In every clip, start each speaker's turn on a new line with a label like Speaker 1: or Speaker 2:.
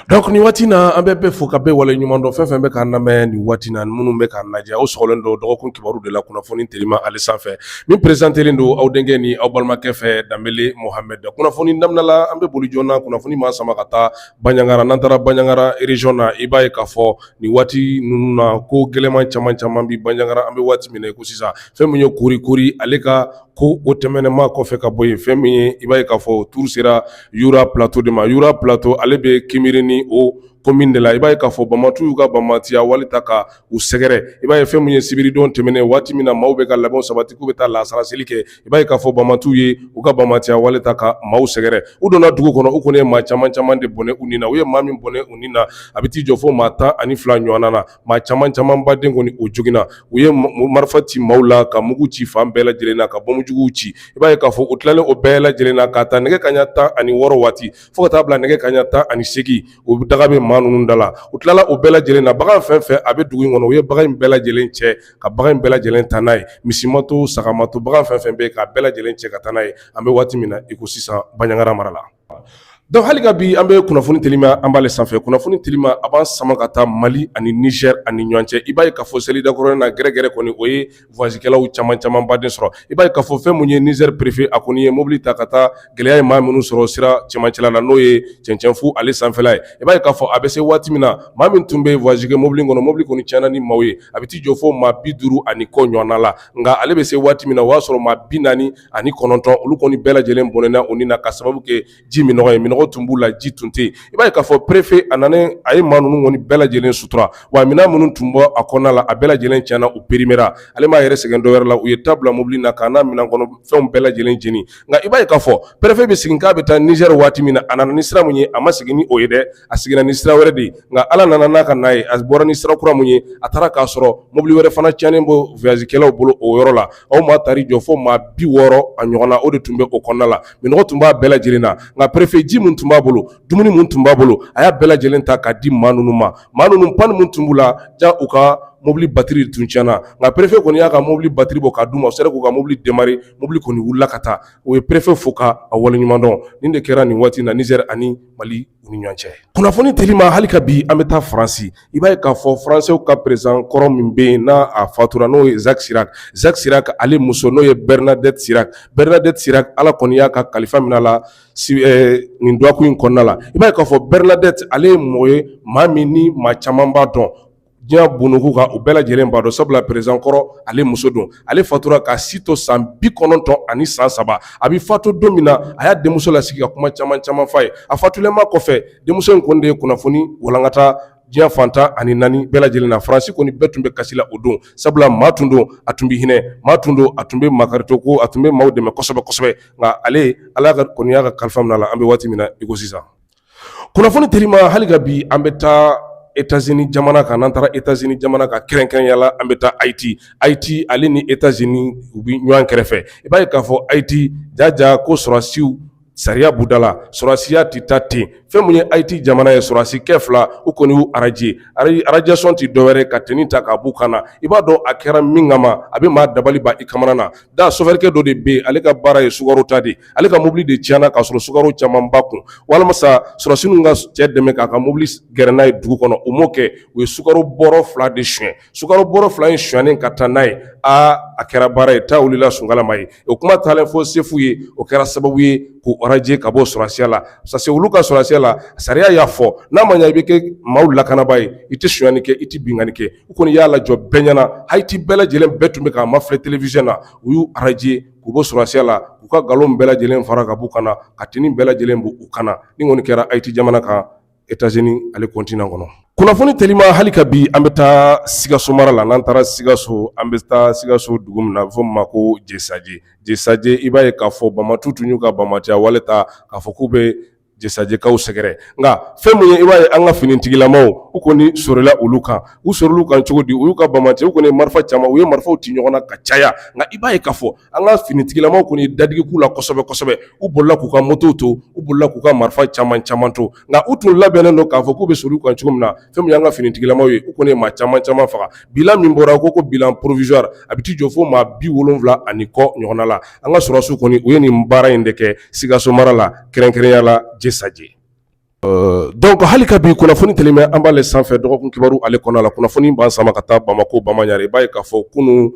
Speaker 1: Donc nin waati na an bɛ bɛɛ fo ka bɛɛ wale ɲuman dɔn, fɛn fɛn bɛ k'an lamɛn nin waati na, minnu bɛ k'an lajɛ, aw sɔgɔlen don dɔgɔkun kibaru de la, kunnafoni telima ale sanfɛ min présentélen don aw denkɛ ni aw balimakɛ fɛ, Danbele Mohamɛd. Kunnafoni daminɛ la, an bɛ boli joona, kunnafoni b'an sama ka taa Banjagara. N'an taara Banjagara région na, i b'a ye k'a fɔ nin waati ninnu na, ko gɛlɛnman caman caman bɛ Banjagara. An bɛ waati min na i ko sisan, fɛn min ye kori kori ale ka ko, o tɛmɛnɛma kɔfɛ ka bɔ yen, fɛn min ye, i b'a ye k'a fɔ tour sera Yura Plateau de ma. Yura Plateau, ale bɛ Kimiri o commune de la. I b'a ye k'a fɔ banbatu y'u ka banbatiya wale ta ka u sɛgɛrɛ. I b'a ye fɛn min ye, sibiridon tɛmɛnen, waati min na maaw bɛ ka labɛnw sabati k'u bɛ taa lansara seli kɛ, i b'a ye k'a fɔ banbatu ye u ka banbatiya wale ta ka maaw sɛgɛrɛ. U donna dugu kɔnɔ, u kɔni ye maa caman caman de bɔnɛ u ni na. U ye maa min bɔnɛ u ni na, a bɛ t'i jɔ fo maa 12 ɲɔgɔn na. Maa caman caman baden kɔni o joginna. U ye marifa ci maaw la, ka mugu ci fan bɛɛ lajɛlen na, ka bɔnjuguw ci. I b'a ye k'a fɔ u tilalen o bɛɛ lajɛlen na, ka taa nɛgɛ kaɲa 16 waati fo ka taa bila nɛgɛ kaɲa 18, o daga bɛ maa ninnu da la. U tilala o bɛɛ lajɛlen na, bagan fɛn fɛn a bɛ dugu in kɔnɔ, u ye bagan in bɛɛ lajɛlen cɛ ka bagan in bɛɛ lajɛlen ta n'a ye. Misi ma to, saga ma to, bagan fɛn fɛn bɛ yen, k'a bɛɛ lajɛlen cɛ ka taa n'a ye. An bɛ waati min na i ko sisan, Banjagara mara la. Donc hali ka bi, an bɛ kunnafoni telima, an b'ale sanfɛ. Kunnafoni telima a b'an sama ka taa Mali ani Niger ani ɲɔgɔn cɛ. I b'a ye k'a fɔ seli dakɔrɔnin na, gɛrɛgɛrɛ kɔni, o ye voyagekɛlaw caman caman baden sɔrɔ. I b'a ye k'a fɔ fɛn mun ye, Niger préfet, a kɔni ye mobili ta ka taa gɛlɛya ye maa minnu sɔrɔ sira cɛmancɛla la, n'o ye cɛncɛnfu ale sanfɛla ye. I b'a ye k'a fɔ a bɛ se waati min na, maa min tun bɛ voyage kɛ mobili kɔnɔ, mobili kɔni tiɲɛna ni maaw ye, a bɛ t'i jɔ fo maa 50 ani kɔ ɲɔgɔnna la. Nka ale bɛ se waati min na, o y'a sɔrɔ maa 49, olu kɔni bɛɛ lajɛlen bɔnɛna u ni na ka sababu kɛ ji minɔgɔ ye. Minɔgɔ tun b'u la, ji tun tɛ yen. I b'a ye k'a fɔ préfet a nana, a ye maa ninnu kɔni bɛɛ lajɛlen sutura wa. Minɛn minnu tun bɔ a kɔnɔna la, a bɛɛ lajɛlen tiɲɛna, u périmera. Ale m'a yɛrɛ sɛgɛn dɔwɛrɛ la, u ye ta bila mobili na k'a n'a minɛn kɔnɔ fɛnw bɛɛ lajɛlen jeni. Nka i b'a ye k'a fɔ préfet bɛ segin k'a bɛ taa Niger waati min na, a nana ni sira mun ye, a ma segin ni o ye dɛ, a seginna ni sira wɛrɛ de ye. Nka Ala nana n'a ka n'a ye, a bɔra ni sira kura mun ye, a taara k'a sɔrɔ mobili wɛrɛ fana tiɲɛnen bɔ voyagekɛlaw bolo o yɔrɔ la. Aw maa taar'i jɔ fo maa 60 a ɲɔgɔn na, o de tun bɛ o kɔnɔna la. Minɔgɔ tun b'a bɛɛ lajɛlen na. Nka préfet, ji min tun b'a bolo, dumuni min tun b'a bolo, a y'a bɛɛ lajɛlen ta k'a di maa ninnu ma. Maa ninnu, panne min tun b'u la, ja u ka mobili batiri tun tiɲɛna. Nka préfet kɔni y'a ka mobili batiri bɔ k'a d'u ma, u sera k'u ka mobili démarrer, mobili kɔni wulila ka taa. O ye préfet fo ka a waleɲuman dɔn. Nin de kɛra nin waati na Niger ani Mali u ni ɲɔgɔn cɛ. Kunnafoni telima hali ka bi, an bɛ taa Faransi. I b'a ye k'a fɔ Faransɛw ka président kɔrɔ min bɛ yen, n'a a fatura, n'o ye Jacques Chirac. Jacques Chirac ale muso, n'o ye Bernadette Chirac. Bernadette Chirac, Ala kɔni y'a ka kalifa minɛ a la nin dɔgɔkun in kɔnɔna la. I b'a ye k'a fɔ Bernadette ale ye mɔgɔ ye, maa min ni maa caman b'a dɔn diɲɛ bonugu kan, u bɛɛ lajɛlen b'a dɔn, sabula président kɔrɔ ale muso don. Ale fatura ka si to san 90 ani san 3. A bɛ fatu don min na, a y'a denmuso lasigi ka kuma caman caman f'a ye. A fatulenma kɔfɛ, denmuso in kɔni de ye kunnafoni walankata diɲɛ fan 14 bɛɛ lajɛlen na. Faransi kɔni bɛɛ tun bɛ kasi la o don, sabula maa tun don, a tun bɛ hinɛ, maa tun don, a tun bɛ makarito ko, a tun bɛ maaw dɛmɛ kosɛbɛ kosɛbɛ. Nka ale, Ala ka kɔni y'a ka kalifa minɛ a la, an bɛ waati min na i ko sisan. Kunnafoni telima hali ka bi, an bɛ taa États-Unis jamana kan. N'an taara États-Unis jamana kan, kɛrɛnkɛrɛnya la, an bɛ taa Haïti. Haïti ale ni États-Unis u bɛ ɲɔgɔn kɛrɛfɛ. I b'a ye k'a fɔ Haïti jaja ko sɔrɔdasiw sariya b'u da la, sɔrɔdasiya tɛ taa ten. Fɛn min ye Haïti jamana ye, sɔrɔdasikɛ fila, u kɔni y'u radier. Radiation tɛ dɔwɛrɛ ka tenue ta k'a b'u kan na. I b'a dɔn a kɛra min kama, a bɛ maa dabali ban i kamana na da. Sofɛrikɛ dɔ de bɛ yen, ale ka baara ye sukaro ta de ye. Ale ka mobili de tiɲɛna k'a sɔrɔ sukaro caman b'a kun. Walima sa sɔrɔdasi ninnu ka cɛ dɛmɛ k'a ka mobili gɛrɛ n'a ye dugu kɔnɔ, u m'o kɛ, u ye sukaro bɔrɔ fila de suɲɛ. Sukaro bɔrɔ fila in sonyalen ka taa n'a ye, aa, a kɛra baara ye, taa wulila sunkalama ye. O kuma taalen fɔ chef ye, o kɛra sababu ye k'u radier ka bɔ sɔrɔdasiya la. Parce que olu ka sɔrɔdasiya la, sariya y'a fɔ n'a ma ɲɛ i bɛ kɛ maaw lakanabaa ye, i tɛ sonyali kɛ, i tɛ binkanni kɛ. U kɔni y'a lajɔ bɛɛ ɲɛna, Haïti bɛɛ lajɛlen bɛɛ tun bɛ k'a mafilɛ télévision na. U y'u radier k'u bɔ sɔrɔdasiya la, k'u ka nkalon bɛɛ lajɛlen fara ka b'u kan na, ka tenue bɛɛ lajɛlen bɔ u kan na. Nin kɔni kɛra Haïti jamana kan, États-Unis ale continent kɔnɔ. Kunnafoni telima hali ka bi, an bɛ taa Sikaso mara la. N'an taara Sikaso, an bɛ taa Sikaso dugu min na, a bɛ fɔ min ma ko Jesaje. Jesaje, i b'a ye k'a fɔ banbatu tun y'u ka banbatiya wale ta k'a fɔ k'u bɛ Jesajekaw sɛgɛrɛ. Nka fɛn min ye, i b'a ye an ka finitigilamaw, u kɔni sɔrɔla olu kan. U sɔrɔla u kan cogo di? U y'u ka banbati, u kɔni ye marifa caman, u ye marifaw ci ɲɔgɔn na ka caya. Nka i b'a ye k'a fɔ an ka finitigilamaw kɔni ye dadigi k'u la kosɛbɛ kosɛbɛ. U bolila k'u ka motow to, u bolila k'u ka marifa caman caman to. Nka u tun labɛnnen don k'a fɔ k'u bɛ sɔrɔ u kan cogo min na. Fɛn min y'an ka finitigilamaw ye, u kɔni ye maa caman caman faga. Bilan min bɔra ko bilan provisoire, a bɛ t'i jɔ fo maa 70 ani kɔ ɲɔgɔnna la. An ka sɔrɔdasiw kɔni, u ye nin baara in de kɛ Sikaso mara la, kɛrɛnkɛrɛnya la Jesaje. Donc hali ka bi kunnafoni telima an b'ale sanfɛ dɔgɔkun kibaru ale kɔnɔ la, kunnafoni b'an sama ka taa Bamakɔ Bamaɲare. I b'a ye k'a fɔ kunun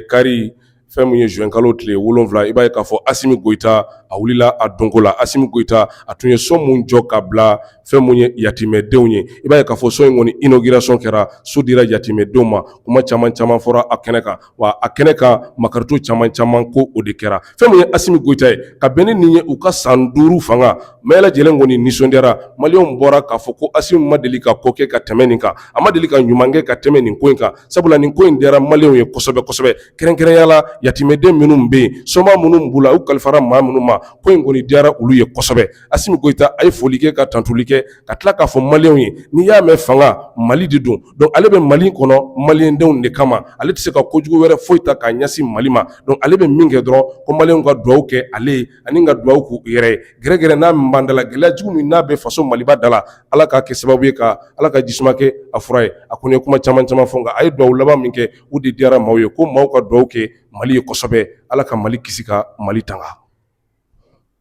Speaker 1: kari, fɛn min ye juin kalo tile 7, i b'a ye k'a fɔ Asimi Goyita a wulila a donko la. Asimi Goyita a tun ye so min jɔ ka bila fɛn min ye yatimɛdenw ye, i b'a ye k'a fɔ so in kɔni inauguration kɛra, so dira yatimɛdenw ma. Kuma caman caman fɔra a kɛnɛ kan, wa a kɛnɛ kan makarito caman caman ko o de kɛra. Fɛn min ye Asimi Goyita ye, ka bɛn ni nin ye u ka san 5 fanga bɛɛ lajɛlen kɔni nisɔndiyara. Maliyɛnw bɔra k'a fɔ ko Asimi ma deli ka ko kɛ ka tɛmɛ nin kan, a ma deli ka ɲuman kɛ ka tɛmɛ nin ko in kan, sabula nin ko in diyara maliyɛnw ye kosɛbɛ kosɛbɛ, kɛrɛnkɛrɛnya la yatimɛden minnu bɛ yen, soma minnu b'u la, u kalifara maa minnu ma, ko in kɔni diyara olu ye kosɛbɛ. Asimi Goyita a ye foli kɛ ka tantuli kɛ, ka tila k'a fɔ maliyɛnw ye, n'i y'a mɛn fanga, Mali de don. Donc ale bɛ Mali kɔnɔ maliyɛndenw de kama, ale tɛ se ka kojugu wɛrɛ foyi ta k'a ɲɛsin Mali ma. Donc ale bɛ min kɛ dɔrɔn, ko maliyɛnw ka dugawu kɛ ale ye ani ka dugawu k'u yɛrɛ ye, gɛrɛgɛrɛ n'a min b'an da la, gɛlɛya jugu min n'a bɛ faso Maliba da la, Ala k'a kɛ sababu ye ka Ala ka jisuma kɛ a fura ye. A kɔni ye kuma caman caman fɔ, nka a ye dugawu laban min kɛ, o de diyara maaw ye, ko maaw ka dugawu kɛ Mali ye kosɛbɛ, Ala ka Mali kisi ka Mali tanga.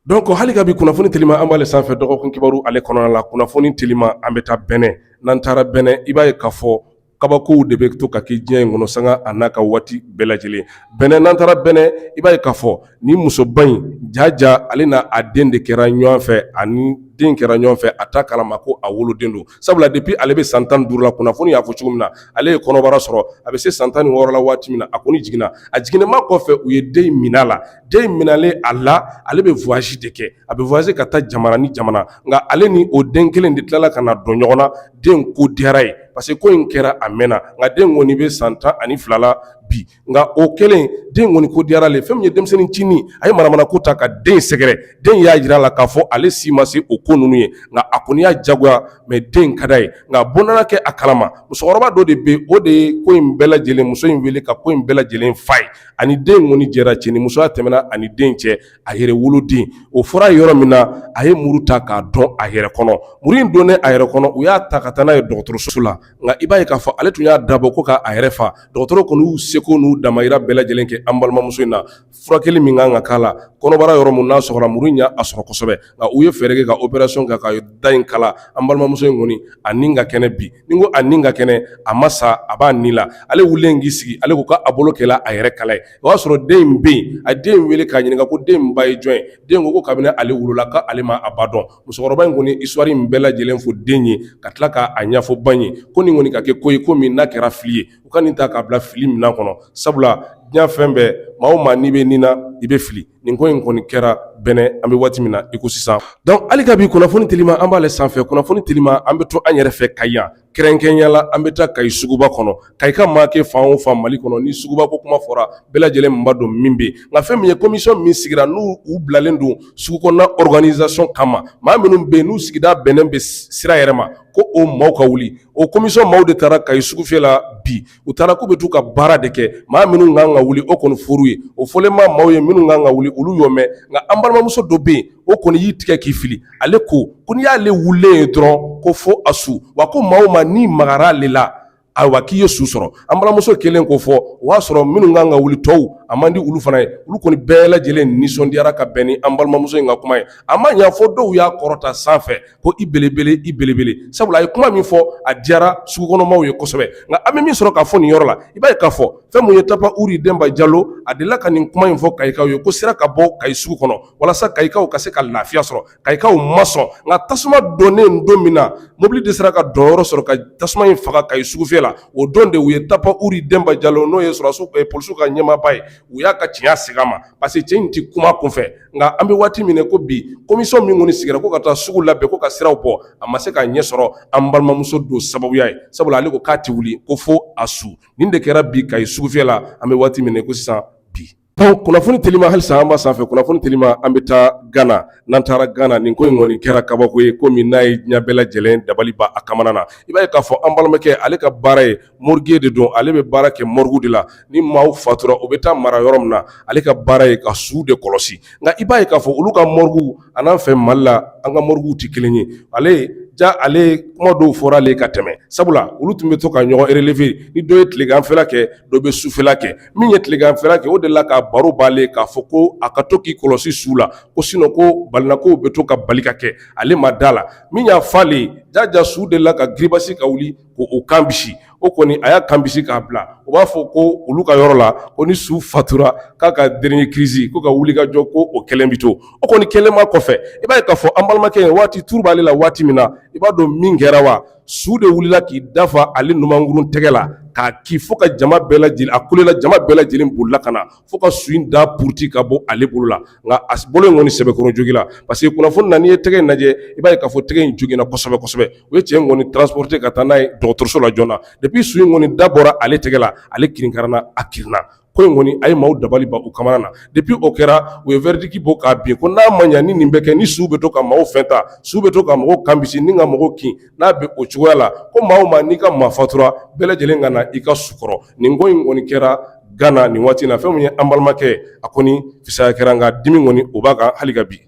Speaker 1: Donc hali ka bi kunnafoni telima an b'ale sanfɛ dɔgɔkun kibaru ale kɔnɔna la. Kunnafoni telima, an bɛ taa Bɛnɛ. N'an taara Bɛnɛ, i b'a ye k'a fɔ kabakow de bɛ to ka kɛ diɲɛ in kɔnɔ sanga a n'a ka waati bɛɛ lajɛlen. Bɛnɛ, n'an taara Bɛnɛ, i b'a ye k'a fɔ ni musoba in jaja, ale n'a a den de kɛra ɲɔgɔn fɛ, ani den kɛra ɲɔgɔn fɛ, a t'a kalama ko a woloden don, sabula depuis ale bɛ san 15 la, kunnafoni y'a fɔ cogo min na, ale ye kɔnɔbara sɔrɔ a bɛ se san 16 la waati min na, a kɔni jiginna. A jiginnama kɔfɛ, u ye den in minɛ a la. Den in minɛlen a la, ale bɛ voyage de kɛ, a bɛ voyage ka taa jamana ni jamana, nka ale ni o den kelen de tilala ka na don ɲɔgɔn na. Den ko diyara ye, parce que ko in kɛra a mɛnna, nka den kɔni bɛ san 12 la bi. Nka o kɛlen, den kɔni ko diyara ale. Fɛn min ye denmisɛnnin ncinin, a ye manamana ko ta ka den sɛgɛrɛ. Den y'a jira a la k'a fɔ ale si ma se o ko ninnu ye, nka a kɔni y'a jagoya, mais den ka d'a ye. Nka bon nana kɛ a kalama, musokɔrɔba dɔ de bɛ, o de ye ko in bɛɛ lajɛlen, muso in wele ka ko in bɛɛ lajɛlen fa ye. Ani den kɔni jɛra, cɛ ni musoya tɛmɛna ani den cɛ, a yɛrɛ woloden. O fɔra yɔrɔ min na, a ye muru ta k'a dɔn a yɛrɛ kɔnɔ. Muru in donnen a yɛrɛ kɔnɔ, u y'a ta ka taa n'a ye dɔgɔtɔrɔso la. Nka i b'a ye k'a fɔ ale tun y'a dabɔ ko k'a yɛrɛ fa. Dɔgɔtɔrɔ kɔni y'u seko n'u damayira bɛɛ lajɛlen kɛ an balimamuso in na, furakɛli min kan ka k'a la, kɔnɔbara yɔrɔ min n'a sɔgɔra, muru in y'a sɔrɔ kosɛbɛ. Nka u ye fɛɛrɛ kɛ ka opération kɛ ka da in kala. An balimamuso in kɔni, a ni ka kɛnɛ bi. Ni ko a ni ka kɛnɛ, a ma sa, a b'a ni la. Ale wulilen k'i sigi, ale ko k'a bolo kɛla a yɛrɛ kala ye. O y'a sɔrɔ den in bɛ yen. A den wele k'a ɲininka ko den ba ye jɔn ye. Den ko kabini ale wolola k'ale ma a ba dɔn. Musokɔrɔba in kɔni histoire in bɛɛ lajɛlen fɔ den ye, ka tila k'a ɲɛfɔ ba ye ko nin kɔni ka kɛ ko ye, ko min n'a kɛra fili ye, u ka nin ta k'a bila fili minɛn kɔnɔ, sabula diɲɛ fɛn bɛɛ, maa o maa n'i bɛ nin na, i bɛ fili. Nin ko in kɔni kɛra Bɛnɛ, an bɛ waati min na i ko sisan. Donc hali ka bi kunnafoni telima an b'ale sanfɛ. Kunnafoni telima, an bɛ to an yɛrɛ fɛ Kayi yan, kɛrɛnkɛrɛnya la an bɛ taa Kayi suguba kɔnɔ. Kayi ka maa kɛ fan o fan Mali kɔnɔ, ni suguba ko kuma fɔra, bɛɛ lajɛlen b'a dɔn min bɛ yen. Nka fɛn min ye commission min sigira, n'u u bilalen don sugu kɔnɔna organisation kama, maa minnu bɛ yen n'u sigida bɛnnen bɛ sira yɛrɛ ma, ko o maaw ka wuli, o commission maaw de taara Kayi sugufiyɛ la bi. U taara k'u bɛ t'u ka baara de kɛ. Maa minnu kan ka wuli, o kɔni furu ye, o fɔlen ma maaw ye, minnu kan ka wuli, olu y'o mɛn. Nka an balimamuso dɔ bɛ yen, o kɔni y'i tigɛ k'i fili. Ale ko ko n'i y'ale wulilen ye dɔrɔn, ko fo a su, wa ko maa o maa n'i magara ale la, ayiwa k'i ye su sɔrɔ. An balimamuso kelen k'o fɔ, o y'a sɔrɔ minnu kan ka wuli tɔw, a man di olu fana ye. Olu kɔni bɛɛ lajɛlen nisɔndiyara ka bɛn ni an balimamuso in ka kuma ye. A ma ɲa fɔ dɔw y'a kɔrɔta sanfɛ ko i belebele, i belebele, sabula a ye kuma min fɔ, a diyara sugukɔnɔmaw ye kosɛbɛ. Nka an bɛ min sɔrɔ k'a fɔ nin yɔrɔ la, i b'a ye k'a fɔ fɛn mun ye Tapa Uri Denba Jalo, a delila ka nin kuma in fɔ Kayikaw ye ko sira ka bɔ Kayi sugu kɔnɔ walasa Kayikaw ka se ka lafiya sɔrɔ. Kayikaw ma sɔn. Nka tasuma donnen don min na, mobili dɛsɛra ka donyɔrɔ sɔrɔ ka tasuma in faga Kayi sugufiyɛ la, o don de u ye Tapa Uri Denba Jalo, n'o ye sɔrɔdasiw polisiw ka ɲɛmaaba ye, u y'a ka tiɲɛ segin a ma, parce que cɛ in tɛ kuma kunfɛ. Nka an bɛ waati min ko bi, commission min kɔni sigira ko ka taa sugu labɛn, ko ka siraw bɔ, a ma se k'a ɲɛ sɔrɔ an balimamuso don sababuya ye, sabula ale ko k'a tɛ wuli ko fo a su. Nin de kɛra bi Kayi sugufiyɛ la, an bɛ waati min ko sisan bi. Donc kunnafoni telima halisa an b'a sanfɛ. Kunnafoni telima, an bɛ taa Gana. N'an taara Gana, nin ko in kɔni kɛra kabako ye, ko min n'a ye diɲɛ bɛɛ lajɛlen dabali ban a kamana na. I b'a ye k'a fɔ an balimakɛ, ale ka baara ye morgue de don, ale bɛ baara kɛ morgue de la. Ni maaw fatura, u bɛ taa mara yɔrɔ min na, ale ka baara ye ka su de kɔlɔsi. Nka i b'a ye k'a fɔ olu ka morgue a n'an fɛ Mali la, an ka morgue tɛ kelen ye. Ale Ja ale kuma dɔw fɔra ale ka tɛmɛ, sabula olu tun bɛ to ka ɲɔgɔn relever. Ni dɔ ye tileganfɛla kɛ, dɔ bɛ sufɛla kɛ. Min ye tileganfɛla kɛ, o de la ka baro b'ale k'a fɔ ko a ka to k'i kɔlɔsi su la, ko sinon ko balinakow bɛ to ka bali ka kɛ. Ale ma da la min y'a fɔ ale ye, jaja su de la ka giribasi ka wuli k'o kan bisi. O kɔni a y'a kan bisi k'a bila. O b'a fɔ ko olu ka yɔrɔ la, ko ni su fatura k'a ka dernier crise, ko ka wuli ka jɔ, ko o kɛlen bɛ to. O kɔni kɛlen ma kɔfɛ, i b'a ye k'a fɔ an balimakɛ in waati turu b'ale la waati min na, i b'a dɔn min kɛra wa? Su de wulila k'i dafa ale numankurun tɛgɛ la k'a ki fo ka jama bɛɛ lajɛlen, a kulela, jama bɛɛ lajɛlen bolila ka na fo ka su in da puruti ka bɔ ale bolo la. Nka a bolo in kɔni sɛbɛkɔrɔ jogila, parce que kunnafoni na, n'i ye tɛgɛ in lajɛ, i b'a ye k'a fɔ tɛgɛ in joginna kosɛbɛ kosɛbɛ. U ye cɛ in kɔni transporter ka taa n'a ye dɔgɔtɔrɔso la joona. Depuis su in kɔni da bɔra ale tɛgɛ la, ale kirinkaranna, a kirinna. Ko in kɔni a ye maaw dabali ban u kamana na. Depuis o kɛra, u ye verdict bɔ k'a bin ko n'a ma ɲa ni nin bɛ kɛ, ni su bɛ to ka maaw fɛn ta, su bɛ to ka mɔgɔw kan bisi ni ka mɔgɔw kin, n'a bɛ o cogoya la, ko maa o maa n'i ka maa fatura, bɛɛ lajɛlen ka na i ka su kɔrɔ. Nin ko in kɔni kɛra Gana nin waati in na. Fɛn min ye an balimakɛ, a kɔni fisaya kɛra, nka dimi kɔni o b'a kan hali ka bi.